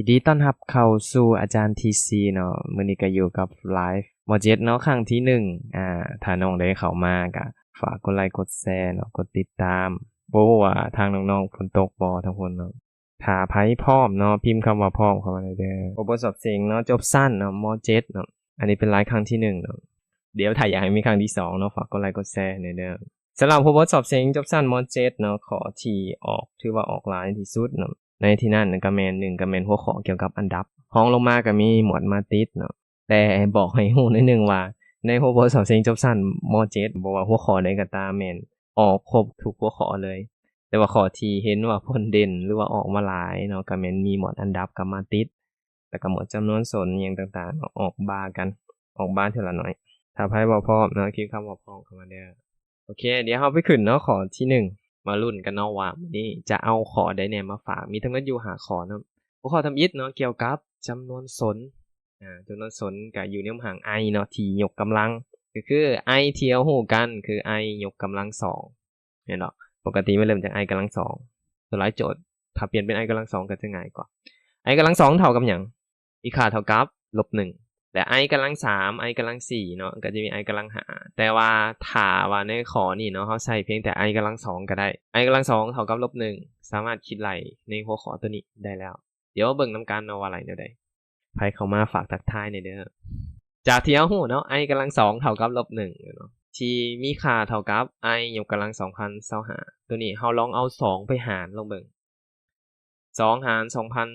ຍິນດີຕ້ອນຮັບເຂົ້າສູ່ອາຈານທີຊີເນາະ. ມື້ນີ້ກໍຢູ່ກັບໄລຟ໌ ມໍເຈັດເນາະ ຄັ້ງທີໜຶ່ງ. ອາ ຖ້ານ້ອງໄດ້ເຂົ້າມາກໍຝາກກົດໄລກົດແຊເນາະ ກົດຕິດຕາມ. ບໍ່ຮູ້ວ່າທາງນ້ອງໆຝົນຕົກບໍ່ທາງພຸ້ນເນາະ. ຖ້າໃຜພ້ອມເນາະ ພິມຄຳວ່າພ້ອມເຂົ້າມາໄດ້ເດີ. ບົດ ບົດສອບເສັງເນາະ ຈົບຊັ້ນເນາະ ມໍເຈັດເນາະ. ອັນນີ້ເປັນໄລຟ໌ຄັ້ງທີໜຶ່ງເນາະ. ດຽວຖ້າຢາກໃຫ້ມີຄັ້ງທີສອງເນາະ ຝາກກົດໄລກົດແຊໃຫ້ແດ່ເດີ. ສຳລັບຫົວບົດສອບເສັງຈົບຊັ້ນ ມໍເຈັດເນາະ ຂໍ້ທີ່ອອກ ຖືວ່າອອກຫຼາຍທີ່ສຸດເນາະ ໃນທີ່ນັ້ນກໍແມ່ນ ໜຶ່ງ ກໍແມ່ນຫົວຂໍ້ກ່ຽວກັບອັນດັບ, ຮອງລົງມາກໍມີໝວດມາຕິດເນາະ. ແຕ່ບອກໃຫ້ຮູ້ໜ້ອຍໜຶ່ງວ່າ ໃນຫົວບົດສອບເສັງຈົບຊັ້ນ ມໍເຈັດ ບໍ່ວ່າຫົວຂໍ້ໃດກໍຕາມ ແມ່ນອອກຄົບທຸກຫົວຂໍ້ເລີຍ. ແຕ່ວ່າຂໍ້ທີ່ເຫັນວ່າພົ້ນເດັ່ນ ຫຼືວ່າອອກມາຫຼາຍເນາະ ກໍແມ່ນມີໝວດອັນດັບກັບມາຕິດ ແລ້ວກໍໝວດຈຳນວນສົນຫຍັງຕ່າງໆເນາະ ອອກບາກັນ ອອກບາເທື່ອລະໜ້ອຍ. ຖ້າໃຜບໍ່ພ້ອມເນາະ ພິມຄຳວ່າພ້ອມເຂົ້າມາເດີ. ໂອເຄ ດຽວເຮົາໄປຂຶ້ນເນາະ ຂໍ້ທີໜຶ່ງ ມາລຸ້ນກັນເນາະວ່າມື້ນີ້ຈະເອົາຂໍ້ໃດແດ່ມາຝາກ. ມີທັງໝົດຢູ່ຫ້າຂໍ້ເນາະ. ຫົວຂໍ້ທຳອິດເນາະ ກ່ຽວກັບຈຳນວນສົນ. ອາ ຈຳນວນສົນກໍຢູ່ໃນຮູບຮ່າງ i ເນາະ ທີ່ຍົກກຳລັງ ກໍຄື i ທີ່ເຮົາຮູ້ກັນຄື i ຍົກກຳລັງສອງ ແມ່ນບໍ່? ປົກກະຕິມັນເລີ່ມຈາກ i ກຳລັງສອງ. ສ່ວນຫຼາຍໂຈດ ຖ້າປ່ຽນເປັນ i ກຳລັງສອງກໍຈະງ່າຍກວ່າ. i ກຳລັງສອງເທົ່າກັບຫຍັງ? ມີຄ່າເທົ່າກັບລົບໜຶ່ງ ແລະ i ກຳລັງສາມ i ກຳລັງສີ່ເນາະ ກໍຈະມີ i ກຳລັງຫ້າ. ແຕ່ວ່າຖ້າວ່າໃນຂໍ້ນີ້ເນາະ ເຮົາໃຊ້ພຽງແຕ່ i ກຳລັງສອງກໍໄດ້. i ກຳລັງສອງເທົ່າກັບລົບໜຶ່ງ ສາມາດຄິດໄລ່ໃນຫົວຂໍ້ຕົວນີ້ໄດ້ແລ້ວ. ດຽວມາເບິ່ງນຳກັນເນາະວ່າໄລ່ແນວໃດ. ໃຜເຂົ້າມາຝາກທັກທາຍແດ່ເດີ. ຈາກທີ່ເຮົາຮູ້ເນາະ i ກຳລັງສອງເທົ່າກັບລົບໜຶ່ງເນາະ ທີ່ມີຄ່າເທົ່າກັບ i ຍົກກຳລັງສອງພັນຊາວຫ້າ. ຕົວນີ້ເຮົາລອງເອົາສອງໄປຫານລອງເບິ່ງ. ສອງຫານສອງພັນ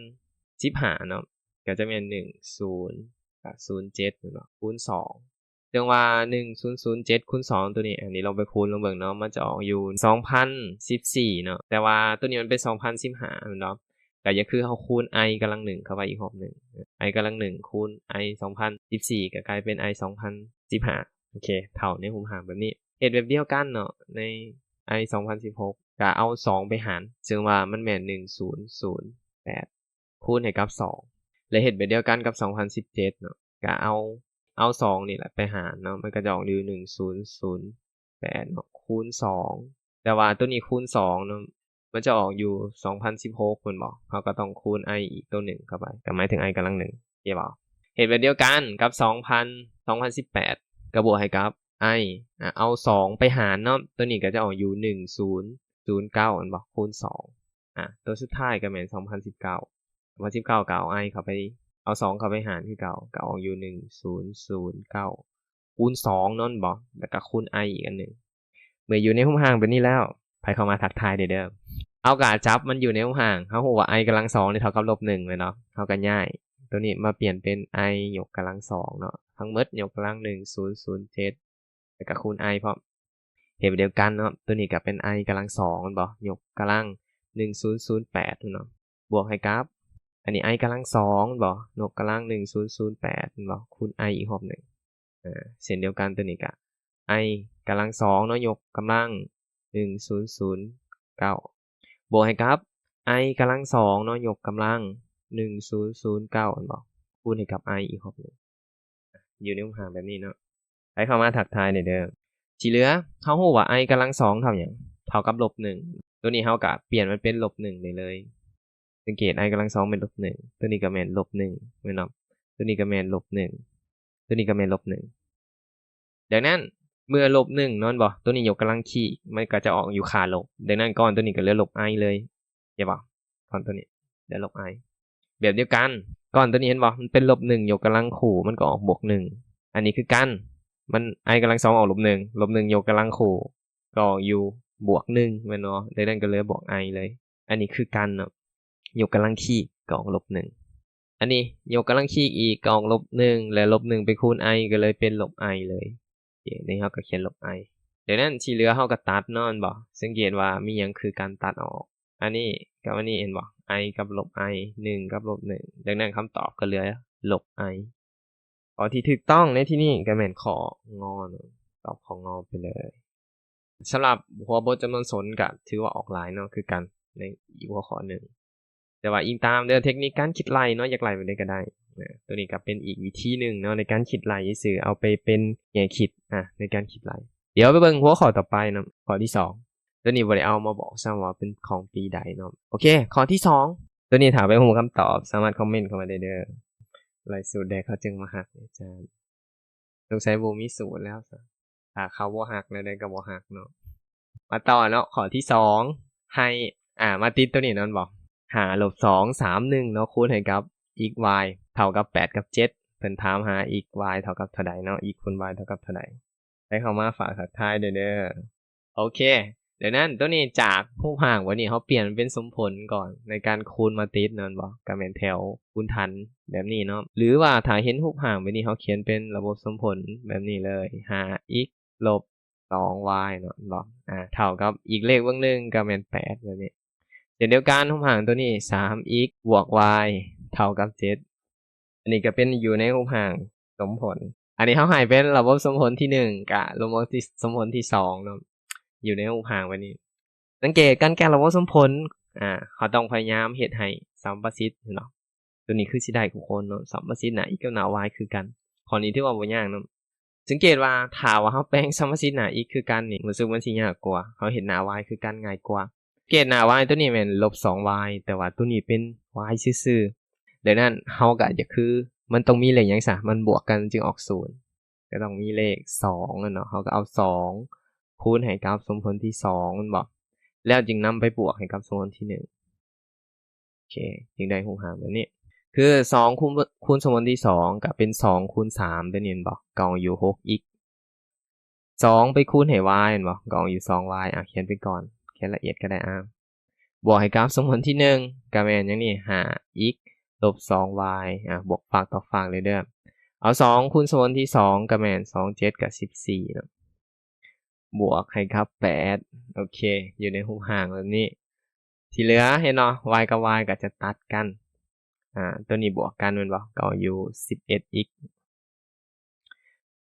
ສິບຫ້າເນາະ ກໍຈະແມ່ນໜຶ່ງສູນກັບສູນເຈັດເນາະ ຄູນສອງ. ເຊິ່ງວ່າໜຶ່ງສູນສູນເຈັດຄູນສອງຕົວນີ້ ອັນນີ້ລອງໄປຄູນລອງເບິ່ງເນາະ ມັນຈະອອກຢູ່ສອງພັນສິບສີ່ເນາະ. ແຕ່ວ່າຕົວນີ້ມັນເປັນສອງພັນສິບຫ້າແມ່ນບໍ່? ກໍຢ່າຄືເຮົາຄູນ i ກຳລັງໜຶ່ງເຂົ້າໄປອີກຮອບໜຶ່ງ. i ກຳລັງໜຶ່ງຄູນ i ສອງພັນສິບສີ່ ກໍກາຍເປັນ i ສອງພັນສິບຫ້າ. ໂອເຄ ເທົ່າໃນຮູບຮ່າງແບບນີ້. ເຮັດແບບດຽວກັນເນາະ ໃນ i ສອງພັນສິບຫົກ ກໍເອົາສອງໄປຫານ ເຊິ່ງວ່າມັນແມ່ນໜຶ່ງສູນສູນແປດ ຄູນໃຫ້ກັບສອງ ແລະ ເຮັດແບບດຽວກັນກັບສອງພັນສິບເຈັດເນາະ ກະເອົາ ເອົາສອງນີ້ແຫຼະໄປຫານເນາະ ມັນກໍຈະອອກຢູ່ໜຶ່ງສູນສູນແປດເນາະ ຄູນສອງ. ແຕ່ວ່າຕົວນີ້ຄູນສອງເນາະ ມັນຈະອອກຢູ່ສອງພັນສິບຫົກແມ່ນບໍ່? ເຮົາກໍຕ້ອງຄູນ i ອີກໂຕໜຶ່ງເຂົ້າໄປ ກໍໝາຍເຖິງ i ກຳລັງໜຶ່ງ ເຫັນບໍ່? ເຮັດແບບດຽວກັນກັບສອງພັນ ສອງພັນສິບແປດ ກໍບວກໃຫ້ກັບ i ອາ ເອົາສອງໄປຫານເນາະ ຕົວນີ້ກໍຈະອອກຢູ່ໜຶ່ງສູນສູນເກົ້າແມ່ນບໍ່? ຄູນສອງ. ອາ ຕົວສຸດທ້າຍກໍແມ່ນສອງພັນສິບເກົ້າ ສອງພັນສິບເກົ້າ ກໍເອົາ i ເຂົ້າໄປ ເອົາສອງເຂົ້າໄປຫານຄືເກົ່າ ກໍອອກຢູ່ໜຶ່ງສູນສູນເກົ້າຄູນສອງເນາະ ແມ່ນບໍ່? ແລ້ວກໍຄູນ i ອີກອັນໜຶ່ງ. ເມື່ອຢູ່ໃນຮູບຮ່າງແບບນີ້ແລ້ວ ໃຜເຂົ້າມາທັກທາຍແດ່ເດີ. ເຮົາກໍຈັບມັນຢູ່ໃນຮູບຮ່າງ ເຮົາຮູ້ວ່າ i ກຳລັງສອງນີ້ເທົ່າກັບລົບໜຶ່ງແມ່ນບໍ່? ເຮົາກໍຍ້າຍຕົວນີ້ມາປ່ຽນເປັນ i ຍົກກຳລັງສອງເນາະ ທັງໝົດຍົກກຳລັງໜຶ່ງສູນສູນເຈັດ ແລ້ວກໍຄູນ i ພ້ອມ. ເຮັດແບບດຽວກັນເນາະ ຕົວນີ້ກໍເປັນ i ກຳລັງສອງແມ່ນບໍ່? ຍົກກຳລັງໜຶ່ງສູນສູນແປດແມ່ນບໍ່? ບວກໃຫ້ກັບ ອັນນີ້ i ກຳລັງສອງແມ່ນບໍ່? ຍົກກຳລັງໜຶ່ງສູນສູນແປດແມ່ນບໍ່? ຄູນ i ອີກຮອບໜຶ່ງ. ອາ ເຊັ່ນດຽວກັນ ຕົວນີ້ກໍ i ກຳລັງສອງເນາະ ຍົກກຳລັງໜຶ່ງສູນສູນເກົ້າ ບວກໃຫ້ກັບ i ກຳລັງສອງເນາະ ຍົກກຳລັງໜຶ່ງສູນສູນເກົ້າແມ່ນບໍ່? ຄູນໃຫ້ກັບ i ອີກຮອບໜຶ່ງ. ຢູ່ໃນຮູບຮ່າງແບບນີ້ເນາະ ໃຜເຂົ້າມາທັກທາຍແດ່ເດີ. ທີ່ເຫຼືອ ເຮົາຮູ້ວ່າ i ກຳລັງສອງເທົ່າຫຍັງ? ເທົ່າກັບລົບໜຶ່ງ. ຕົວນີ້ເຮົາກໍປ່ຽນມັນເປັນລົບໜຶ່ງໄດ້ເລີຍ. ສັງເກດ i ກຳລັງສອງແມ່ນລົບໜຶ່ງ ຕົວນີ້ກໍແມ່ນລົບໜຶ່ງແມ່ນບໍ່? ຕົວນີ້ກໍແມ່ນລົບໜຶ່ງ ຕົວນີ້ກໍແມ່ນລົບໜຶ່ງ. ດັ່ງນັ້ນ ເມື່ອລົບໜຶ່ງແມ່ນບໍ່? ຕົວນີ້ຍົກກຳລັງຄີກ ມັນກໍຈະອອກຢູ່ຄ່າລົບ. ດັ່ງນັ້ນ ກ້ອນຕົວນີ້ກໍເຫຼືອລົບ i ເລີຍ ເຫັນບໍ່? ກ້ອນຕົວນີ້ເຫຼືອລົບ i. ແບບດຽວກັນ ກ້ອນຕົວນີ້ເຫັນບໍ່? ມັນເປັນລົບໜຶ່ງຍົກກຳລັງຄູ່ ມັນກໍອອກບວກໜຶ່ງ. ອັນນີ້ຄືກັນ ມັນ i ກຳລັງສອງອອກລົບໜຶ່ງ ລົບໜຶ່ງຍົກກຳລັງຄູ່ ກໍອອກຢູ່ບວກໜຶ່ງແມ່ນບໍ່? ດັ່ງນັ້ນກໍເຫຼືອບວກ i ເລີຍ. ອັນນີ້ຄືກັນເນາະ ຍົກກຳລັງຄີກກໍອອກລົບໜຶ່ງ. ອັນນີ້ຍົກກຳລັງຄີກອີກກໍອອກລົບໜຶ່ງ ແລະ ລົບໜຶ່ງໄປຄູນ i ກໍເລີຍເປັນລົບ i ເລີຍ. ໂອເຄ ນີ້ເຮົາກໍຂຽນລົບ i. ດັ່ງນັ້ນທີ່ເຫຼືອເຮົາກໍຕັດເນາະ ແມ່ນບໍ່? ສັງເກດວ່າມີຫຍັງຄືການຕັດອອກ? ອັນນີ້ກັບອັນນີ້ເຫັນບໍ່? i ກັບລົບ i ໜຶ່ງກັບລົບໜຶ່ງ. ດັ່ງນັ້ນຄຳຕອບກໍເຫຼືອລົບ i. ຂໍ້ທີ່ຖືກຕ້ອງໃນທີ່ນີ້ກໍແມ່ນຂໍ້ ງ ເນາະ ຕອບຂໍ້ ງ ໄປເລີຍ. ສຳລັບຫົວບົດຈຳນວນສົນກໍຖືວ່າອອກຫຼາຍເນາະ ຄືກັນໃນອີກຫົວຂໍ້ໜຶ່ງ. ແຕ່ວ່າອີງຕາມເລື່ອງເທັກນິກການຄິດໄລ່ເນາະ ຢາກໄລ່ແບບໃດກໍໄດ້ນະ. ຕົວນີ້ກໍເປັນອີກວິທີໜຶ່ງເນາະ ໃນການຄິດໄລ່ຊື່ໆ ເອົາໄປເປັນແງ່ຄິດ ອາ ໃນການຄິດໄລ່. ດຽວໄປເບິ່ງຫົວຂໍ້ຕໍ່ໄປເນາະ ຂໍ້ທີສອງ. ຕົວນີ້ບໍ່ໄດ້ເອົາມາບອກຊ້ຳວ່າເປັນຂອງປີໃດເນາະ. ໂອເຄ ຂໍ້ທີສອງ ຕົວນີ້ຖ້າໄປຮູ້ຄຳຕອບ ສາມາດຄອມເມັນເຂົ້າມາໄດ້ເດີ້. ໄລ່ສູດແດ່ ເຂົາຈຶ່ງມາຮັກອາຈານ. ສົງໄສບໍ່ມີສູດແລ້ວຊະ. ຖ້າເຂົາບໍ່ຮັກແນວໃດກໍບໍ່ຮັກເນາະ. ມາຕໍ່ເນາະ ຂໍ້ທີສອງ ໃຫ້ ອ່າ ມາຕິດຕົວນີ້ແມ່ນບໍ່? ຫ້າລົບສອງ ສາມ ໜຶ່ງເນາະ ຄູນໃຫ້ກັບ x y ເທົ່າກັບແປດກັບເຈັດ. ເພິ່ນຖາມຫາ x y ເທົ່າກັບເທົ່າໃດເນາະ, x ຄູນ y ເທົ່າກັບເທົ່າໃດ. ໃຫ້ເຂົ້າມາຝາກທັກທາຍເດີ້. ໂອເຄ ດັ່ງນັ້ນຕົວນີ້ຈາກຮູບຮ່າງແບບນີ້ ເຮົາປ່ຽນເປັນສົມຜົນກ່ອນ ໃນການຄູນມາຕິດແມ່ນບໍ່? ກໍແມ່ນແຖວຄູນຖັນແບບນີ້ເນາະ. ຫຼືວ່າຖ້າເຫັນຮູບຮ່າງແບບນີ້ ເຮົາຂຽນເປັນລະບົບສົມຜົນແບບນີ້ເລີຍ ຫ້າ x ລົບ ສອງ y ເນາະ ເນາະ ອ່າ ເທົ່າກັບອີກເລກເບິ່ງໜຶ່ງກໍແມ່ນແປດແບບນີ້. ເຊັ່ນດຽວກັນ ຮູບຮ່າງຕົວນີ້ ສາມ x ບວກ y ເທົ່າກັບເຈັດ. ອັນນີ້ກໍເປັນຢູ່ໃນຮູບຮ່າງສົມຜົນ. ອັນນີ້ເຮົາໃຫ້ເປັນລະບົບສົມຜົນທີໜຶ່ງ ກະລະບົບທີ່ ສົມຜົນທີສອງເນາະ ຢູ່ໃນຮູບຮ່າງແບບນີ້. ສັງເກດການແກ້ລະບົບສົມຜົນ ອ່າ ເຮົາຕ້ອງພະຍາຍາມເຮັດໃຫ້ສຳປະສິດເນາະ. ຕົວນີ້ຄືຊິໄດ້ທຸກຄົນເນາະ ສຳປະສິດໜ້າ x ກັບໜ້າ y ຄືກັນ. ຂໍ້ນີ້ຖືວ່າບໍ່ຍາກເນາະ. ສັງເກດວ່າຖ້າວ່າເຮົາແປງສຳປະສິດໜ້າ x ຄືກັນນີ້ ຮູ້ສຶກມັນຊິຍາກກວ່າ. ເຮົາເຮັດໜ້າ y ຄືກັນງ່າຍກວ່າ. ເກດໜ້າ y ຕົວນີ້ແມ່ນລົບສອງ y ແຕ່ວ່າຕົວນີ້ເປັນ y ຊື່ໆ. ດັ່ງນັ້ນເຮົາກໍຈະຄື ມັນຕ້ອງມີເລກຫຍັງຊະ ມັນບວກກັນຈຶ່ງອອກສູນ ກໍຕ້ອງມີເລກສອງແມ່ນເນາະ. ເຮົາກໍເອົາສອງຄູນໃຫ້ກັບສົມຜົນທີສອງແມ່ນບໍ່? ແລ້ວຈຶ່ງນຳໄປບວກໃຫ້ກັບສົມຜົນທີໜຶ່ງ. ໂອເຄ ຈຶ່ງໄດ້ຮູບຮ່າງແບບນີ້ ຄືສອງຄູນ ຄູນສົມຜົນທີສອງ ກໍເປັນສອງຄູນສາມຕົວນີ້ແມ່ນບໍ່? ກໍອອກຢູ່ຫົກ x ສອງໄປຄູນໃຫ້ y ແມ່ນບໍ່? ກໍອອກຢູ່ສອງ y ອ່າ ຂຽນໄປກ່ອນ ຂຽນລະອຽດກໍໄດ້ ອ່າ ບວກໃຫ້ກັບສົມຜົນທີໜຶ່ງ ກໍແມ່ນຫຍັງນີ້ ຫ້າ x ລົບສອງ y ອ່າ ບວກຟາກຕໍ່ຟາກເລີຍເດີ້. ເອົາສອງຄູນສົມຜົນທີສອງ ກໍແມ່ນສອງ ເຈັດ ກໍສິບສີ່ເນາະ ບວກໃຫ້ກັບແປດ. ໂອເຄ ຢູ່ໃນຮູບຮ່າງແບບນີ້ ທີ່ເຫຼືອເຫັນເນາະ y ກັບ y ກໍຈະຕັດກັນ ອ່າ ຕົວນີ້ບວກກັນແມ່ນບໍ່? ກໍຢູ່ສິບເອັດ x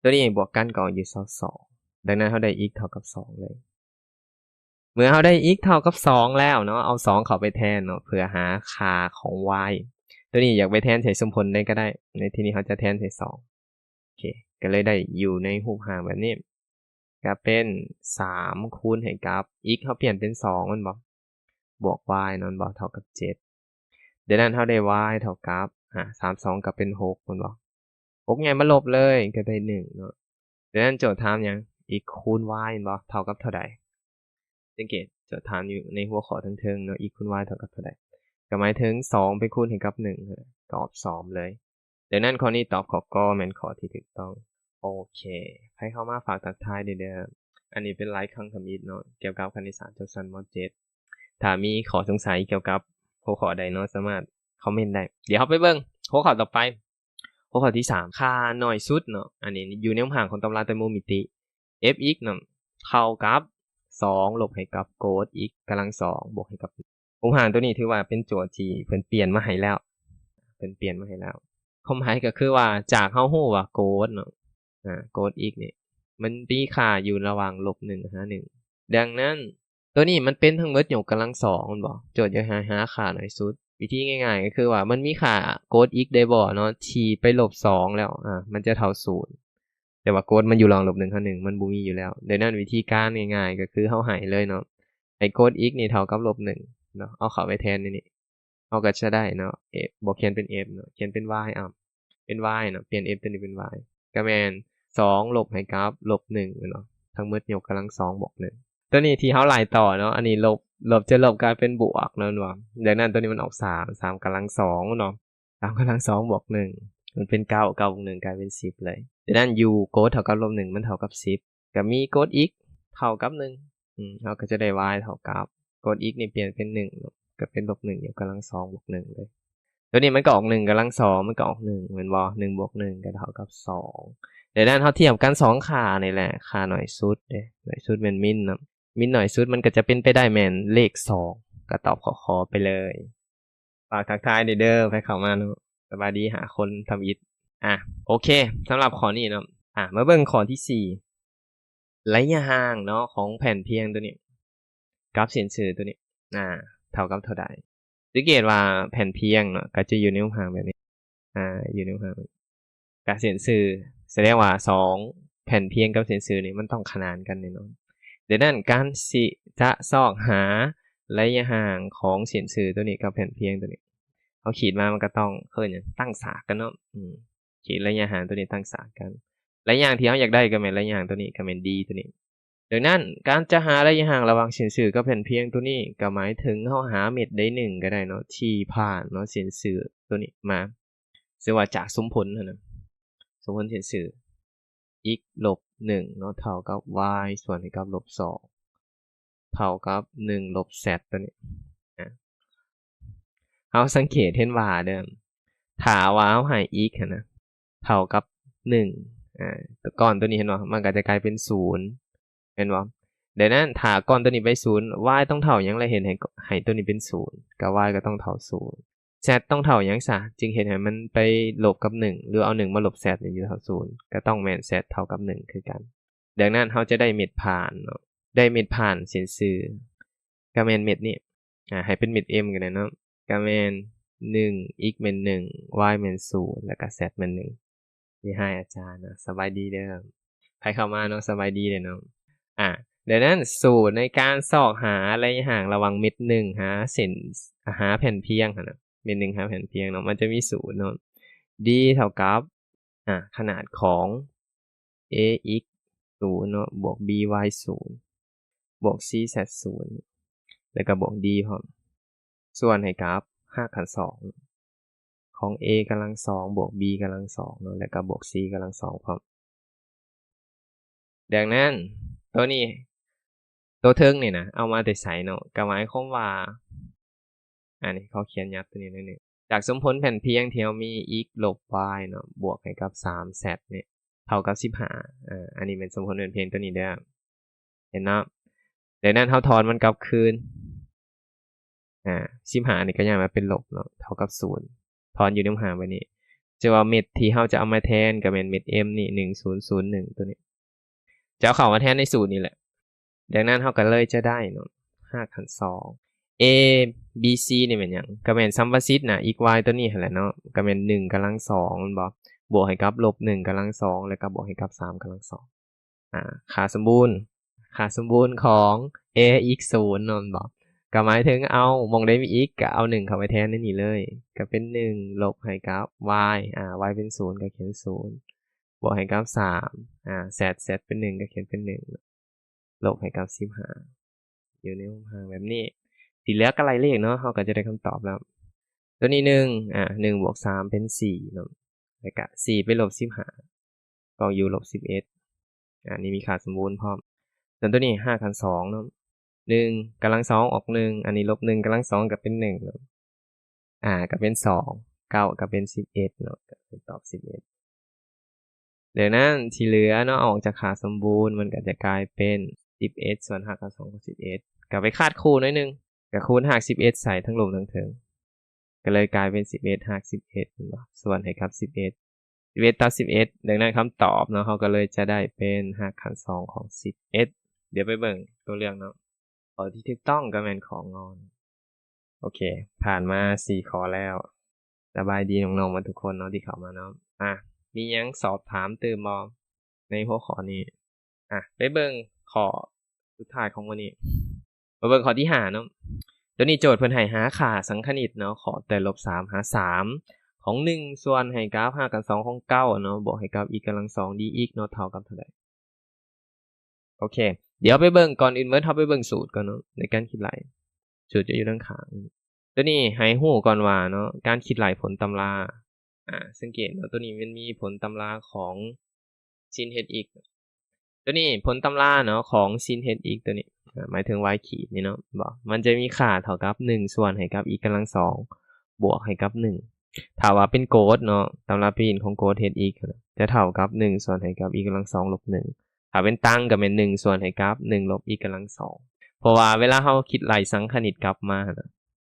ຕົວນີ້ບວກກັນກໍຢູ່ຊາວສອງ. ດັ່ງນັ້ນເຮົາໄດ້ x ເທົ່າກັບສອງເລີຍ. ເມື່ອເຮົາໄດ້ x ເທົ່າກັບສອງແລ້ວເນາະ ເອົາສອງເຂົ້າໄປແທນເນາະ ເພື່ອຫາຄ່າຂອງ y. ຕົວນີ້ຢາກໄປແທນໃສ່ສົມຜົນໃດກໍໄດ້ ໃນທີ່ນີ້ເຮົາຈະແທນໃສ່ສອງ. ໂອເຄ ກໍເລີຍໄດ້ຢູ່ໃນຮູບຮ່າງແບບນີ້ ກໍເປັນສາມຄູນໃຫ້ກັບ x ເຮົາປ່ຽນເປັນສອງແມ່ນບໍ່? ບວກ y ນັ້ນບໍ່ ເທົ່າກັບເຈັດ. ດັ່ງນັ້ນເຮົາໄດ້ y ເທົ່າກັບ ອ່າ ສາມ ສອງ ກໍເປັນຫົກແມ່ນບໍ່? ຫົກໃຫຍ່ມາລົບເລີຍ ກໍໄດ້ໜຶ່ງເນາະ. ດັ່ງນັ້ນໂຈດຖາມຫຍັງ? x ຄູນ y ແມ່ນບໍ່? ເທົ່າກັບເທົ່າໃດ? ສັງເກດໂຈດຖາມຢູ່ໃນຫົວຂໍ້ເທິງໆເນາະ x ຄູນ y ເທົ່າກັບເທົ່າໃດ? ກໍໝາຍເຖິງສອງໄປຄູນໃຫ້ກັບໜຶ່ງ ກໍອອກສອງເລີຍ. ດັ່ງນັ້ນຂໍ້ນີ້ຕອບ ຂໍ້ ກ ແມ່ນຂໍ້ທີ່ຖືກຕ້ອງ. ໂອເຄ ໃຜເຂົ້າມາຝາກທັກທາຍເດີ້. ອັນນີ້ເປັນຫຼາຍຄັ້ງທຳອິດເນາະ ກ່ຽວກັບຄະນິດສາດຈົບຊັ້ນ ມ.ເຈັດ. ຖ້າມີຂໍ້ສົງໄສກ່ຽວກັບຫົວຂໍ້ໃດເນາະ ສາມາດຄອມເມັນໄດ້. ດຽວເຮົາໄປເບິ່ງຫົວຂໍ້ຕໍ່ໄປ. ຫົວຂໍ້ທີສາມ ຄ່າໜ້ອຍສຸດເນາະ ອັນນີ້ຢູ່ໃນຮູບຮ່າງຂອງຕຳລາແຕງໂມມິຕິ fx ເນາະ ເທົ່າກັບສອງລົບໃຫ້ກັບໂກດ x ກຳລັງສອງບວກໃຫ້ກັບ ຮູບຮ່າງຕົວນີ້ຖືວ່າເປັນໂຈດທີ່ເພິ່ນປ່ຽນມາໃຫ້ແລ້ວ ເພິ່ນປ່ຽນມາໃຫ້ແລ້ວ. ຄວາມໝາຍກໍຄືວ່າ ຈາກເຮົາຮູ້ວ່າໂກດເນາະ ອ່າ ໂກດ x ນີ້ ມັນມີຄ່າຢູ່ລະຫວ່າງລົບໜຶ່ງຫາໜຶ່ງ. ດັ່ງນັ້ນ ຕົວນີ້ມັນເປັນທັງໝົດຍົກກຳລັງສອງແມ່ນບໍ່? ໂຈດຢາກໃຫ້ຫາຄ່າໜ້ອຍສຸດ. ວິທີງ່າຍໆກໍຄືວ່າ ມັນມີຄ່າໂກດ x ໄດ້ບໍ່ເນາະ ທີ່ໄປລົບສອງແລ້ວ ອ່າ ມັນຈະເທົ່າສູນ. ແຕ່ວ່າໂກດມັນຢູ່ລະຫວ່າງລົບໜຶ່ງຫາໜຶ່ງ ມັນບໍ່ມີຢູ່ແລ້ວ. ດັ່ງນັ້ນວິທີການງ່າຍໆກໍຄືເຮົາໃຫ້ເລີຍເນາະ ໃຫ້ໂກດ x ນີ້ເທົ່າກັບລົບໜຶ່ງເນາະ ເອົາເຂົ້າໄປແທນໃນນີ້ ເຮົາກໍຈະໄດ້ເນາະ f ບໍ່ຂຽນເປັນ f ເນາະ ຂຽນເປັນ y ເອົາ ເປັນ y ເນາະ ປ່ຽນ f ຕົວນີ້ເປັນ y ກໍແມ່ນສອງລົບໃຫ້ກັບລົບໜຶ່ງແມ່ນບໍ່? ທັງໝົດຍົກກຳລັງສອງບວກໜຶ່ງ. ຕົວນີ້ທີ່ເຮົາໄລ່ຕໍ່ເນາະ ອັນນີ້ລົບ ລົບຈະລົບກາຍເປັນບວກເນາະ ແມ່ນບໍ່? ດັ່ງນັ້ນຕົວນີ້ມັນອອກສາມ ສາມກຳລັງສອງເນາະ ສາມກຳລັງສອງບວກໜຶ່ງ ມັນເປັນເກົ້າ ເກົ້າບວກໜຶ່ງກາຍເປັນສິບເລີຍ. ດັ່ງນັ້ນ u ໂກດເທົ່າກັບລົບໜຶ່ງ ມັນເທົ່າກັບສິບ ກໍມີໂກດ x ເທົ່າກັບໜຶ່ງ ອືມ ເຮົາກໍຈະໄດ້ y ເທົ່າກັບ ໂກດ x ນີ້ປ່ຽນເປັນໜຶ່ງເນາະ ກໍເປັນລົບໜຶ່ງຍົກກຳລັງສອງບວກໜຶ່ງເລີຍ. ຕົວນີ້ມັນກໍອອກໜຶ່ງກຳລັງສອງ ມັນກໍອອກໜຶ່ງແມ່ນບໍ່? ໜຶ່ງບວກໜຶ່ງກໍເທົ່າກັບສອງ. ດັ່ງນັ້ນເຮົາທຽບກັນສອງຄ່ານີ້ແຫຼະ ຄ່າໜ້ອຍສຸດເດ້ ໜ້ອຍສຸດແມ່ນມິນເນາະ ມິນໜ້ອຍສຸດມັນກໍຈະເປັນໄປໄດ້ແມ່ນເລກສອງ ກໍຕອບຂໍ້ ຂ ໄປເລີຍ. ຝາກທັກທາຍເດີ້ ໃຜເຂົ້າມາເນາະ ສະບາຍດີຫ້າຄົນທຳອິດ. ອ່າ ໂອເຄ ສຳລັບຂໍ້ນີ້ເນາະ ອ່າ ມາເບິ່ງຂໍ້ທີສີ່ ໄລຍະຫ່າງເນາະ ຂອງແຜ່ນພຽງຕົວນີ້ ກັບເສັ້ນຊື່ຕົວນີ້ ອ່າ ເທົ່າກັບເທົ່າໃດ? ສັງເກດວ່າແຜ່ນພຽງເນາະ ກໍຈະຢູ່ໃນຮູບຮ່າງແບບນີ້ ອ່າ ຢູ່ໃນຮູບຮ່າງ ກະເສັ້ນຊື່ ສະແດງວ່າສອງແຜ່ນພຽງກັບເສັ້ນຊື່ນີ້ມັນຕ້ອງຂະໜານກັນແນ່ນອນ. ດັ່ງນັ້ນ ການຊິຈະຊອກຫາໄລຍະຫ່າງຂອງເສັ້ນຊື່ຕົວນີ້ກັບແຜ່ນພຽງຕົວນີ້ ພໍຂີດມາມັນກໍຕ້ອງ ເອີ້ນຫຍັງ ຕັ້ງສາກກັນເນາະ ອືມ ຂີດໄລຍະຫ່າງຕົວນີ້ຕັ້ງສາກກັນ. ໄລຍະຫ່າງທີ່ເຮົາຢາກໄດ້ກໍແມ່ນໄລຍະຫ່າງຕົວນີ້ ກໍແມ່ນ D ຕົວນີ້. ດັ່ງນັ້ນ ການຈະຫາໄລຍະຫ່າງລະຫວ່າງເສັ້ນຊື່ກັບແຜ່ນພຽງຕົວນີ້ ກໍໝາຍເຖິງເຮົາຫາເມັດໃດໜຶ່ງກໍໄດ້ເນາະ ທີ່ຜ່ານເນາະ ເສັ້ນຊື່ຕົວນີ້ມາ ຊື່ວ່າຈາກສົມຜົນຫັ້ນນະ ສົມຜົນເສັ້ນຊື່ x ລົບໜຶ່ງເນາະ ເທົ່າກັບ y ສ່ວນໃຫ້ກັບລົບສອງ ເທົ່າກັບໜຶ່ງລົບ z ຕົວນີ້ ອາ ເຮົາສັງເກດເຫັນວ່າເດີ ຖ້າວ່າເຮົາໃຫ້ x ຫັ້ນນະ ເທົ່າກັບໜຶ່ງ ອາ ກ້ອນຕົວນີ້ເຫັນບໍ່ ມັນກໍຈະກາຍເປັນສູນ ແມ່ນບໍ່? ດັ່ງນັ້ນ ຖ້າກ້ອນຕົວນີ້ໄປສູນ y ຕ້ອງເທົ່າຫຍັງ ແລະ ເຮັດໃຫ້ ໃຫ້ຕົວນີ້ເປັນສູນ ກໍ y ກໍຕ້ອງເທົ່າສູນ. z ຕ້ອງເທົ່າຫຍັງຊະ ຈຶ່ງເຮັດໃຫ້ມັນໄປລົບກັບໜຶ່ງ ຫຼື ເອົາໜຶ່ງມາລົບ z ນີ້ຢູ່ເທົ່າສູນ ກໍຕ້ອງແມ່ນ z ເທົ່າກັບໜຶ່ງຄືກັນ. ດັ່ງນັ້ນ ເຮົາຈະໄດ້ເມັດຜ່ານເນາະ ໄດ້ເມັດຜ່ານເສັ້ນຊື່ ກໍແມ່ນເມັດນີ້ ອາ ໃຫ້ເປັນເມັດ m ກໍໄດ້ເນາະ ກໍແມ່ນໜຶ່ງ x ແມ່ນໜຶ່ງ y ແມ່ນສູນ ແລ້ວກໍ z ແມ່ນໜຶ່ງ. ເດຮາຍອາຈານເນາະ ສະບາຍດີເດີ ໃຜເຂົ້າມາເນາະ ສະບາຍດີເດີເນາະ. ອາ ດັ່ງນັ້ນ ສູດໃນການຊອກຫາໄລຍະຫ່າງລະຫວ່າງເມັດໜຶ່ງຫາເສັ້ນ ຫາແຜ່ນພຽງຫັ້ນນະ ເມັດໜຶ່ງຫາແຜ່ນພຽງເນາະ ມັນຈະມີສູດເນາະ D ເທົ່າກັບ ອາ ຂະໜາດຂອງ ax ສູນເນາະ ບວກ by ສູນ ບວກ cz ສູນ ແລ້ວກໍບວກ d ພ້ອມ ສ່ວນໃຫ້ກັບຮາກຂັ້ນສອງຂອງ a ກຳລັງສອງ ບວກ b ກຳລັງສອງເນາະ ແລ້ວກໍບວກ c ກຳລັງສອງພ້ອມ. ດັ່ງນັ້ນ ໂຕນີ້ ໂຕເທິງນີ້ນະ ເອົາມາແຕ່ໃສເນາະ? ກໍໝາຍຄວາມວ່າ ອັນນີ້ຂໍຂຽນຫຍັບໂຕນີ້ໜ້ອຍໜຶ່ງ ຈາກສົມຜົນແຜ່ນພຽງທີ່ເຮົາມີ x ລົບ y ເນາະ ບວກໃຫ້ກັບ ສາມ z ນີ້ ເທົ່າກັບ ສິບຫ້າ ອາ ອັນນີ້ແມ່ນສົມຜົນແຜ່ນພຽງໂຕນີ້ເດີ ເຫັນເນາະ? ດັ່ງນັ້ນ ເຮົາຖອນມັນກັບຄືນ ອາ ສິບຫ້ານີ້ກໍຍ້າຍມາເປັນລົບເນາະ ເທົ່າກັບສູນ ຖອນຢູ່ໃນຮູບຮ່າງແບບນີ້ ຈະວ່າເມັດທີ່ເຮົາຈະເອົາມາແທນກໍແມ່ນເມັດ m ນີ້ ໜຶ່ງສູນສູນໜຶ່ງ ຕົວນີ້ ຈະເອົາເຂົ້າມາແທນໃນສູດນີ້ແຫຼະ. ດັ່ງນັ້ນ ເຮົາກໍເລີຍຈະໄດ້ເນາະ ຮາກຂັ້ນສອງ a b c ນີ້ແມ່ນຫຍັງ? ກໍແມ່ນສຳປະສິດນະ x y ຕົວນີ້ຫັ້ນແຫຼະເນາະ ກໍແມ່ນ ໜຶ່ງກຳລັງສອງ ແມ່ນບໍ່? ບວກໃຫ້ກັບ ລົບໜຶ່ງກຳລັງສອງ ແລ້ວກໍບວກໃຫ້ກັບ ສາມກຳລັງສອງ ອາ ຄ່າສົມບູນ ຄ່າສົມບູນຂອງ a x ສູນເນາະ ແມ່ນບໍ່? ກໍໝາຍເຖິງເອົາ ໝ່ອງໃດມີ x ກໍເອົາ ໜຶ່ງ ເຂົ້າໄປແທນໃນນີ້ເລີຍ ກໍເປັນ ໜຶ່ງ ລົບໃຫ້ກັບ y ອາ y ເປັນ ສູນ ກໍຂຽນ ສູນ ບວກໃຫ້ກັບ ສາມ ອາ z z ເປັນ ໜຶ່ງ ກໍຂຽນເປັນ ໜຶ່ງ ລົບໃຫ້ກັບ ສິບຫ້າ ຢູ່ໃນຮູບຮ່າງແບບນີ້. ທີ່ເຫຼືອກໍໄລ່ເລກເນາະ ເຮົາກໍຈະໄດ້ຄຳຕອບແລ້ວ. ຕົວນີ້ ໜຶ່ງ ອາ ໜຶ່ງບວກສາມເປັນ ສີ່ເນາະ ແລ້ວກະ ສີ່ໄປລົບ ສິບຫ້າ ກໍຢູ່ ລົບສິບເອັດ ອາ ນີ້ມີຄ່າສົມບູນພ້ອມ. ສ່ວນຕົວນີ້ ຮາກຂັ້ນສອງເນາະ ໜຶ່ງກຳລັງສອງອອກ ໜຶ່ງ ອັນນີ້ ລົບໜຶ່ງກຳລັງສອງກໍເປັນ ໜຶ່ງເນາະ ອາ ກໍເປັນ ສອງ ເກົ້າກໍເປັນ ສິບເອັດເນາະ ກໍເປັນຕອບ ສິບເອັດ. ດັ່ງນັ້ນ ທີ່ເຫຼືອເນາະ ອອກຈາກຄ່າສົມບູນ ມັນກໍຈະກາຍເປັນ ສິບເອັດ ສ່ວນຮາກຂັ້ນສອງຂອງ ສິບເອັດ ກໍໄປຄາດຄູ່ໜ້ອຍໜຶ່ງ ກໍຄູນຮາກ ສິບເອັດ ໃສ່ທັງລຸ່ມທັງເທິງ ກໍເລີຍກາຍເປັນ ສິບເອັດ ຮາກ ສິບເອັດ ແມ່ນບໍ່? ສ່ວນໃຫ້ກັບ ສິບເອັດ ສິບເອັດ ຕັດ ສິບເອັດ ດັ່ງນັ້ນ ຄຳຕອບເນາະ ເຮົາກໍເລີຍຈະໄດ້ເປັນຮາກຂັ້ນສອງຂອງ ສິບເອັດ. ດຽວໄປເບິ່ງຕົວເລືອກເນາະ ຂໍ້ທີ່ຖືກຕ້ອງກໍແມ່ນຂໍ້ ງ. ໂອເຄ ຜ່ານມາ ສີ່ ຂໍ້ແລ້ວ ສະບາຍດີນ້ອງໆໝົດທຸກຄົນເນາະທີ່ເຂົ້າມາເນາະ. ອາ ມີຫຍັງສອບຖາມຕື່ມບໍ່ໃນຫົວຂໍ້ນີ້? ອາ ໄປເບິ່ງຂໍ້ສຸດທ້າຍຂອງມື້ນີ້ ມາເບິ່ງຂໍ້ທີຫ້າເນາະ. ຕົວນີ້ໂຈດເພິ່ນໃຫ້ຫາຄ່າສັງຄະນິດເນາະ ຂອບໃຕ້ລົບສາມຫາສາມຂອງ ໜຶ່ງ ສ່ວນໃຫ້ກັບຮາກຂັ້ນສອງຂອງ ເກົ້າເນາະ ບວກໃຫ້ກັບ x ກຳລັງສອງ dx ເນາະ ເທົ່າກັບເທົ່າໃດ? ໂອເຄ ດຽວໄປເບິ່ງ ກ່ອນອື່ນເໝິດ ເຮົາໄປເບິ່ງສູດກ່ອນເນາະ ໃນການຄິດໄລ່ ສູດຈະຢູ່ທາງຂ້າງ. ຕົວນີ້ໃຫ້ຮູ້ກ່ອນວ່າເນາະ ການຄິດໄລ່ຜົນຕຳລາ ອາ ສັງເກດເນາະ ຕົວນີ້ມັນມີຜົນຕຳລາຂອງ sin h x ຕົວນີ້ຜົນຕຳລາເນາະ ຂອງ sin h x ຕົວນີ້ ອາ ໝາຍເຖິງ y ຂີດນີ້ເນາະ ບໍ່ ມັນຈະມີຄ່າເທົ່າກັບ ໜຶ່ງ ສ່ວນໃຫ້ກັບ x ກຳລັງສອງ ບວກໃຫ້ກັບ ໜຶ່ງ. ຖ້າວ່າເປັນໂກດເນາະ ຕຳລາປີນຂອງໂກດ h x ຈະເທົ່າກັບ ໜຶ່ງ ສ່ວນໃຫ້ກັບ x ກຳລັງສອງ ລົບ ໜຶ່ງ. ຖ້າເປັນຕັງກໍແມ່ນ ໜຶ່ງ ສ່ວນໃຫ້ກັບ ໜຶ່ງ ລົບ x ກຳລັງສອງ. ເພາະວ່າເວລາເຮົາຄິດໄລ່ສັງຄະນິດກັບມາຫັ້ນນະ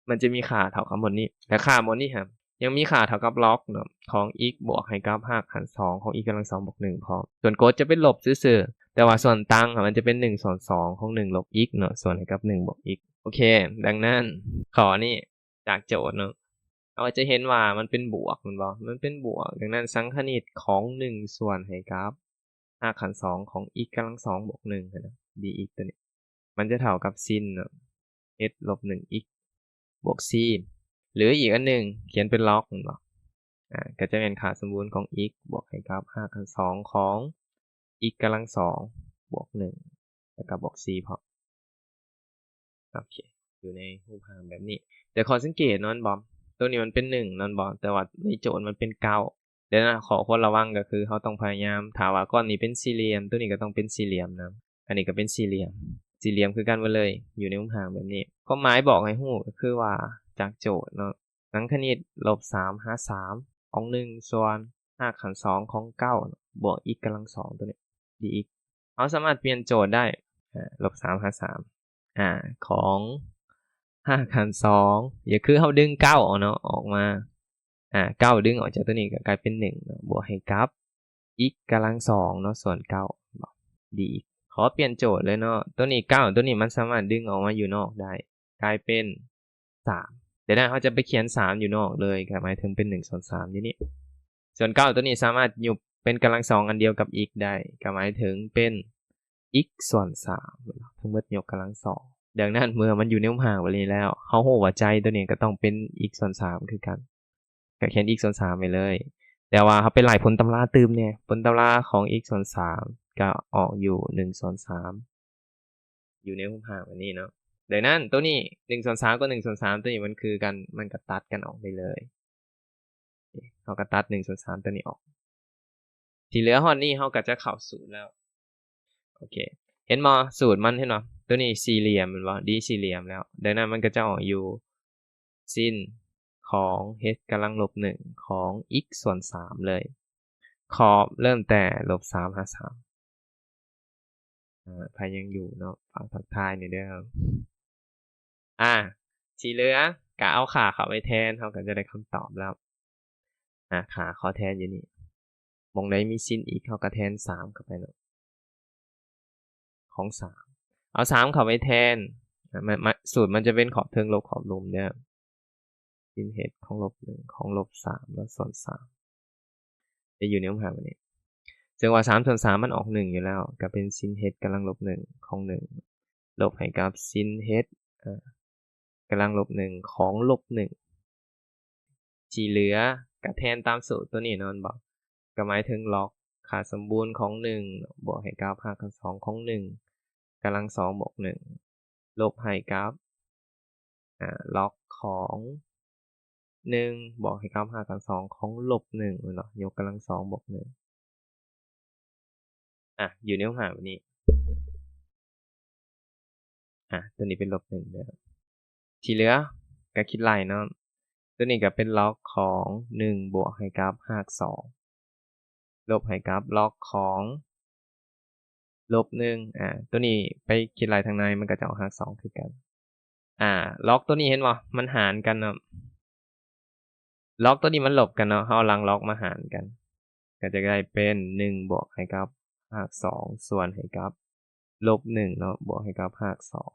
ມັນຈະມີຄ່າເທົ່າກັບໝົດນີ້ ແລະ ຄ່າໝົດນີ້ຫັ້ນ ຍັງມີຄ່າເທົ່າກັບ log ເນາະ ຂອງ x ບວກໃຫ້ກັບຮາກຂັ້ນສອງຂອງ x ກຳລັງສອງ ບວກ ໜຶ່ງ ພ້ອມ. ສ່ວນໂກດຈະເປັນລົບຊື່ໆ ແຕ່ວ່າສ່ວນຕັ້ງຫັ້ນ ມັນຈະເປັນ ໜຶ່ງ ສ່ວນສອງຂອງ ໜຶ່ງ ລົບ x ເນາະ ສ່ວນໃຫ້ກັບ ໜຶ່ງ ບວກ x. ໂອເຄ ດັ່ງນັ້ນ ຂໍ້ນີ້ຈາກໂຈດເນາະ ເຮົາກໍຈະເຫັນວ່າມັນເປັນບວກ ແມ່ນບໍ່? ມັນເປັນບວກ. ດັ່ງນັ້ນ ສັງຄະນິດຂອງ ໜຶ່ງ ສ່ວນໃຫ້ກັບຮາກຂັ້ນສອງຂອງ x ກຳລັງສອງ ບວກ ໜຶ່ງຫັ້ນນະ dx ຕົວນີ້ ມັນຈະເທົ່າກັບ sin ເນາະ h ລົບ ໜຶ່ງ x ບວກ c ຫຼືອີກອັນໜຶ່ງຂຽນເປັນລັອກແມ່ນບໍ່? ອາ ກໍຈະແມ່ນຄ່າສົມບູນຂອງ x ບວກໃຫ້ກັບຮາກຂັ້ນສອງຂອງ x ກຳລັງສອງບວກໜຶ່ງ ແລ້ວກໍບວກສີ່ພ້ອມ. ໂອເຄ ຢູ່ໃນຮູບຮ່າງແບບນີ້ ແຕ່ຂໍ້ສັງເກດເນາະ ແມ່ນບໍ່? ໂຕນີ້ມັນເປັນໜຶ່ງເນາະ ແມ່ນບໍ່? ແຕ່ວ່າໃນໂຈດມັນເປັນເກົ້າ. ດັ່ງນັ້ນຂໍ້ຄວນລະວັງກໍຄືເຮົາຕ້ອງພະຍາຍາມ ຖ້າວ່າກ້ອນນີ້ເປັນສີ່ຫຼ່ຽມ ໂຕນີ້ກໍຕ້ອງເປັນສີ່ຫຼ່ຽມນຳ ອັນນີ້ກໍເປັນສີ່ຫຼ່ຽມ ສີ່ຫຼ່ຽມຄືກັນໝົດເລີຍ ຢູ່ໃນຮູບຮ່າງແບບນີ້. ຄວາມໝາຍບອກໃຫ້ຮູ້ກໍຄືວ່າ ຈາກໂຈດເນາະ ຫຼັກຄະນິດ ລົບສາມຫາສາມຂອງໜຶ່ງ ສ່ວນຮາກຂັ້ນສອງຂອງເກົ້າ ບວກ x ກຳລັງສອງ ໂຕນີ້ dx ເຮົາສາມາດປ່ຽນໂຈດໄດ້ ອາ ລົບສາມຫາສາມ ອາ ຂອງຮາກຂັ້ນສອງ ກໍຄືເຮົາດຶງເກົ້າເອົາເນາະ ອອກມາ ອາ ເກົ້າດຶງອອກຈາກໂຕນີ້ກໍກາຍເປັນໜຶ່ງເນາະ ບວກໃຫ້ກັບ x ກຳລັງສອງເນາະ ສ່ວນເກົ້າ dx ຂໍປ່ຽນໂຈດເລີຍເນາະ ໂຕນີ້ເກົ້າ ໂຕນີ້ມັນສາມາດດຶງອອກມາຢູ່ນອກໄດ້ ກາຍເປັນສາມ. ດັ່ງນັ້ນເຮົາຈະໄປຂຽນສາມຢູ່ນອກເລີຍ ກໍໝາຍເຖິງເປັນໜຶ່ງສ່ວນສາມຢູ່ນີ້ ສ່ວນເກົ້າໂຕນີ້ສາມາດຍຸບເປັນກຳລັງສອງອັນດຽວກັບ x ໄດ້ ກໍໝາຍເຖິງເປັນ x ສ່ວນສາມ ທັງໝົດຍົກກຳລັງສອງ. ດັ່ງນັ້ນເມື່ອມັນຢູ່ໃນຮູບຮ່າງແບບນີ້ແລ້ວ ເຮົາຮູ້ວ່າໃຈໂຕນີ້ກໍຕ້ອງເປັນ x ສ່ວນສາມຄືກັນ ກໍຂຽນ x ສ່ວນສາມໄປເລີຍ. ແຕ່ວ່າເຮົາໄປໄລ່ຜົນຕຳລາຕື່ມແດ່ ຜົນຕຳລາຂອງ x ສ່ວນສາມກໍອອກຢູ່ໜຶ່ງສ່ວນສາມ ຢູ່ໃນຮູບຮ່າງແບບນີ້ເນາະ. ດັ່ງນັ້ນໂຕນີ້ໜຶ່ງສ່ວນສາມກັບໜຶ່ງສ່ວນສາມ ໂຕນີ້ມັນຄືກັນ ມັນກໍຕັດກັນອອກໄດ້ເລີຍ. ເຮົາກໍຕັດໜຶ່ງສ່ວນສາມໂຕນີ້ອອກ. ທີ່ເຫຼືອຮອດນີ້ເຮົາກໍຈະເຂົ້າສູດແລ້ວ. ໂອເຄ ເຫັນບໍ່? ສູດມັນ ເຫັນບໍ່? ໂຕນີ້ສີ່ຫຼ່ຽມແມ່ນບໍ່? ດີສີ່ຫຼ່ຽມແລ້ວ. ດັ່ງນັ້ນມັນກໍຈະອອກຢູ່ ຊິນຂອງ h ກຳລັງລົບໜຶ່ງຂອງ x ສ່ວນສາມເລີຍ ຂອບເລີ່ມແຕ່ລົບສາມຫາສາມ. ອາ ໃຜຍັງຢູ່ເນາະ ຝາກທັກທາຍແດ່ເດີ. ອາ ທີ່ເຫຼືອກໍເອົາຄ່າເຂົ້າໄປແທນ ເຮົາກໍຈະໄດ້ຄຳຕອບແລ້ວ. ອາ ຄ່າເຂົ້າແທນຢູ່ນີ້ ໝ່ອງໃດມີຊິນ x ເຮົາກໍແທນສາມເຂົ້າໄປເນາະ ຂອງສາມ ເອົາສາມເຂົ້າໄປແທນ ອາ ມັນ ມັນ ສູດມັນຈະເປັນຂອບເທິງລົບຂອບລຸ່ມເດີ ຊິນ h ຂອງລົບໜຶ່ງຂອງລົບສາມ ແລ້ວສ່ວນສາມ ຈະຢູ່ໃນຮູບຮ່າງແບບນີ້. ເຊິ່ງວ່າສາມສ່ວນສາມມັນອອກໜຶ່ງຢູ່ແລ້ວ ກໍເປັນຊິນ h ກຳລັງລົບໜຶ່ງຂອງໜຶ່ງ ລົບໃຫ້ກັບຊິນ h ອາ ກຳລັງລົບໜຶ່ງຂອງລົບໜຶ່ງ. ທີ່ເຫຼືອກໍແທນຕາມສູດໂຕນີ້ເນາະ ແມ່ນບໍ່? ກໍໝາຍເຖິງລັອກຄ່າສົມບູນຂອງໜຶ່ງ ບວກໃຫ້ກັບຮາກຂັ້ນສອງຂອງໜຶ່ງ ກຳລັງສອງບວກໜຶ່ງ ລົບໃຫ້ກັບ ອາ ລັອກຂອງໜຶ່ງ ບວກໃຫ້ກັບຮາກຂັ້ນສອງຂອງລົບໜຶ່ງ ແມ່ນບໍ່? ຍົກກຳລັງສອງບວກໜຶ່ງ ອາ ຢູ່ໃນຮູບຮ່າງແບບນີ້. ອາ ຕົວນີ້ເປັນລົບໜຶ່ງເດີ. ທີ່ເຫຼືອກໍຄິດໄລ່ເນາະ ຕົວນີ້ກໍເປັນລັອກຂອງໜຶ່ງບວກໃຫ້ກັບຮາກສອງ ລົບໃຫ້ກັບລັອກຂອງລົບໜຶ່ງ. ອາ ຕົວນີ້ໄປຄິດໄລ່ທາງໃນ ມັນກໍຈະອອກຮາກສອງຄືກັນ. ອາ ລັອກຕົວນີ້ເຫັນບໍ່? ມັນຫານກັນເນາະ. ລັອກຕົວນີ້ມັນລົບກັນເນາະ ເຮົາເອົາຫຼັງລັອກມາຫານກັນ ກໍຈະໄດ້ເປັນໜຶ່ງບວກໃຫ້ກັບຮາກສອງ ສ່ວນໃຫ້ກັບລົບໜຶ່ງເນາະ ບວກໃຫ້ກັບຮາກສອງ.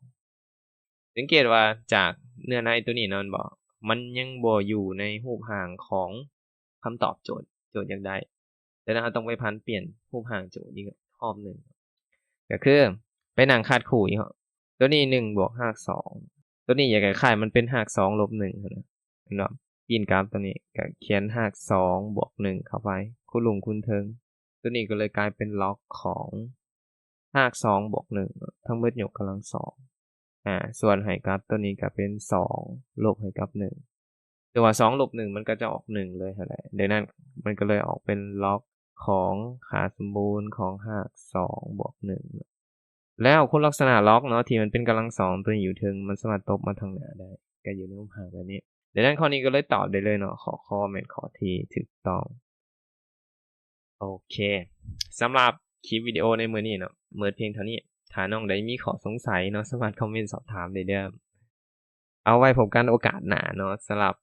ສັງເກດວ່າຈາກເນື້ອໃນຕົວນີ້ເນາະ ແມ່ນບໍ່? ມັນຍັງບໍ່ຢູ່ໃນຮູບຮ່າງຂອງຄຳຕອບໂຈດ ໂຈດຢາກໄດ້. ດັ່ງນັ້ນເຮົາຕ້ອງໄປຜັນປ່ຽນຮູບຮ່າງໂຈດອີກຮອບໜຶ່ງ ກໍຄືໄປນັ່ງຂັດຄູ່ອີກ. ຕົວນີ້ໜຶ່ງບວກຮາກສອງ ຕົວນີ້ຢາກໃຫ້ຄ້າຍມັນເປັນຮາກສອງລົບໜຶ່ງຫັ້ນນະ ແມ່ນບໍ່? ປີ້ນກັບຕົວນີ້ກໍຂຽນຮາກສອງບວກໜຶ່ງເຂົ້າໄປ ຄູນລຸ່ມຄູນເທິງ ຕົວນີ້ກໍເລີຍກາຍເປັນລັອກຂອງຮາກສອງບວກໜຶ່ງ ທັງໝົດຍົກກຳລັງສອງ ອາ ສ່ວນໃຫ້ກັບຕົວນີ້ກໍເປັນສອງ ລົບໃຫ້ກັບໜຶ່ງ ແຕ່ວ່າສອງລົບໜຶ່ງມັນກໍຈະອອກໜຶ່ງເລີຍຫັ້ນແຫຼະ. ດັ່ງນັ້ນມັນກໍເລີຍອອກເປັນລັອກຂອງຄ່າສົມບູນຂອງຮາກສອງບວກໜຶ່ງ. ແລ້ວຄຸນລັກສະນະລັອກເນາະ ທີ່ມັນເປັນກຳລັງສອງຕົວຢູ່ເທິງ ມັນສາມາດຕົບມາທາງໜ້າໄດ້ ກໍຢູ່ໃນຮູບຮ່າງແບບນີ້. ດັ່ງນັ້ນຂໍ້ນີ້ກໍເລີຍຕອບໄດ້ເລີຍເນາະ ຂໍ້ ຄ ແມ່ນຂໍ້ທີ່ຖືກຕ້ອງ. ໂອເຄ ສຳລັບຄລິບວິດີໂອໃນມື້ນີ້ເນາະ ໝົດພຽງເທົ່ານີ້. ຖ້ານ້ອງໃດມີຂໍ້ສົງໄສເນາະ ສາມາດຄອມເມັນສອບຖາມໄດ້ເດີ້. ເອົາໄວ້ພົບກັນໂອກາດໜ້າເນາະ. ສຳລັບ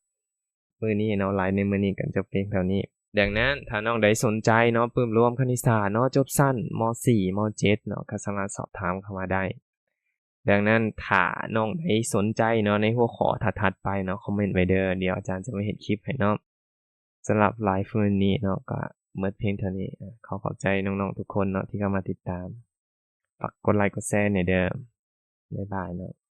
ມື້ນີ້ເນາະ ໄລຟ໌ໃນມື້ນີ້ກໍຈົບພຽງເທົ່ານີ້. ດັ່ງນັ້ນ ຖ້ານ້ອງໃດສົນໃຈເນາະ ປຶ້ມລວມຄະນິດສາດເນາະ ຈົບຊັ້ນ ມໍສີ່ ມໍເຈັດເນາະ ກໍສາມາດສອບຖາມເຂົ້າມາໄດ້. ດັ່ງນັ້ນ ຖ້ານ້ອງໃດສົນໃຈເນາະ ໃນຫົວຂໍ້ຖັດໆໄປເນາະ ຄອມເມັນໄວ້ເດີ້ ດຽວອາຈານຈະມາເຮັດຄລິບໃຫ້ເນາະ. ສຳລັບໄລຟ໌ມື້ນີ້ເນາະ ກໍໝົດພຽງເທົ່ານີ້. ຂໍຂອບໃຈນ້ອງໆທຸກຄົນເນາະ ທີ່ເຂົ້າມາຕິດຕາມ. ຝາກກົດໄລກົດແຊແດ່ເດີ້. ບາຍບາຍເນາະ.